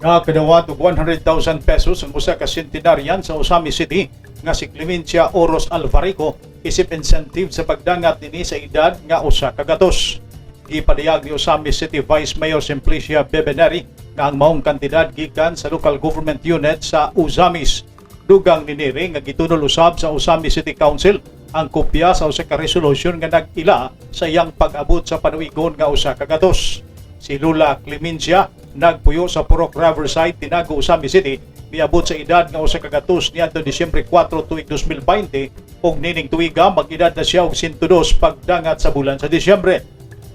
Nakadawat og 100,000 pesos ang usa ka centenarian sa Ozamiz City nga si Clemencia Oros Alvarico isip incentive sa pagdangat nini sa edad nga 100. Gipadayag ni Ozamiz City Vice Mayor Simplicia Bebe Neri nga ang maong kantidad gikan sa local government unit sa Ozamiz. Dugang ni Neri nga gitunol usab sa Ozamiz City Council ang kopya sa usa ka resolution nga nag-ila sa iyang pag-abot sa panuigon nga 100. Si Lola Clemencia nagpuyo sa Purok Riverside, Tinago, Ozamiz City, miabot sa edad nga 100 niadto Disyembre 4 tuig 2020 ug nining tuiga mag-edad na siya og 102 pagdangat sa bulan sa Disyembre.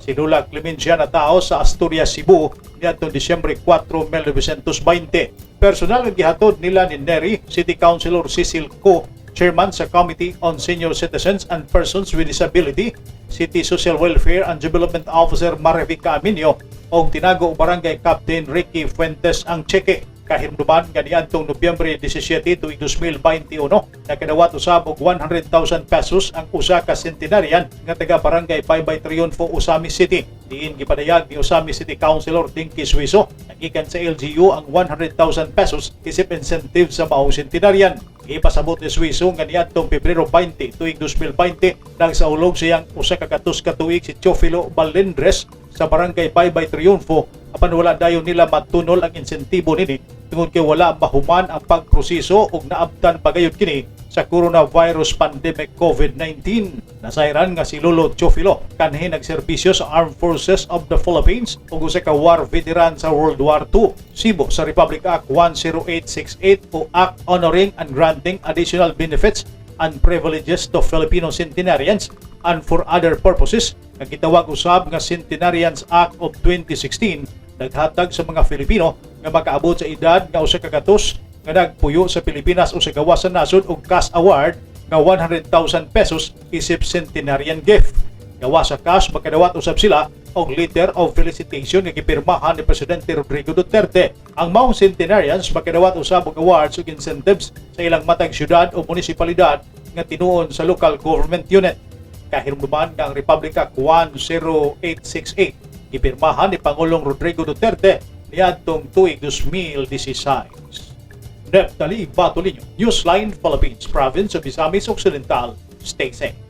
Si Lola Clemencia natao sa Asturias, Cebu niadtong Disyembre 4, 1920. Personal nga gihatod nila ni Neri, City Councilor Cecil Co, Chairman sa Committee on Senior Citizens and Persons with Disability, City Social Welfare and Development Officer Marivica Aminio, ug Tinago Barangay Captain Ricky Fuentes ang tseke. Kahinumduman nga niadtong Nobyembre 17 tuig 2021, nakadawat usab og 100,000 pesos ang usa ka centenarian nga taga Barangay Baybay Triunfo, Ozamiz City. Diin gipadayag ni Ozamiz City Councilor Dinky Suizo nga gikan sa LGU ang 100,000 pesos isip incentive sa maong centenarian. Ipasabot ni Suizo nga niadtong Pebrero 20 tuig 2020, nagsaulog siyang 100 ka tuig si Teofilo Balendres sa Barangay Baybay Triunfo, apan wala dayon nila matunol ang insentibo nini tungod kay wala mahuman ang pagproseso ug naabtan pagayod kini sa coronavirus pandemic COVID-19. Nasayran nga si Lolo Teofilo kanhi nagserbisyo sa Armed Forces of the Philippines ug usa ka war veteran sa World War II. Sibo sa Republic Act 10868 o Act Honoring and Granting Additional Benefits and Privileges to Filipino Centenarians and for Other Purposes nga gitawag usab nga Centenarians Act of 2016, naghatag sa mga Filipino nga makaabot sa edad nga 100 nga nagpuyo sa Pilipinas o sa gawas sa nasod og cash award nga 100,000 pesos isip centenarian gift. Gawas sa cash, makadawat usab sila og letter of felicitation nga gipirmahan ni Presidente Rodrigo Duterte. Ang maong centenarians makadawat usab og awards ug incentives sa ilang matag syudad o munisipalidad nga tinuon sa local government unit. Kahinumduman nga ang Republic Act 10868 gipirmahan ni Pangulong Rodrigo Duterte niadtong tuig 2016. Neptali Batolino, Newsline Philippines, Province of Misamis Occidental. Stay safe.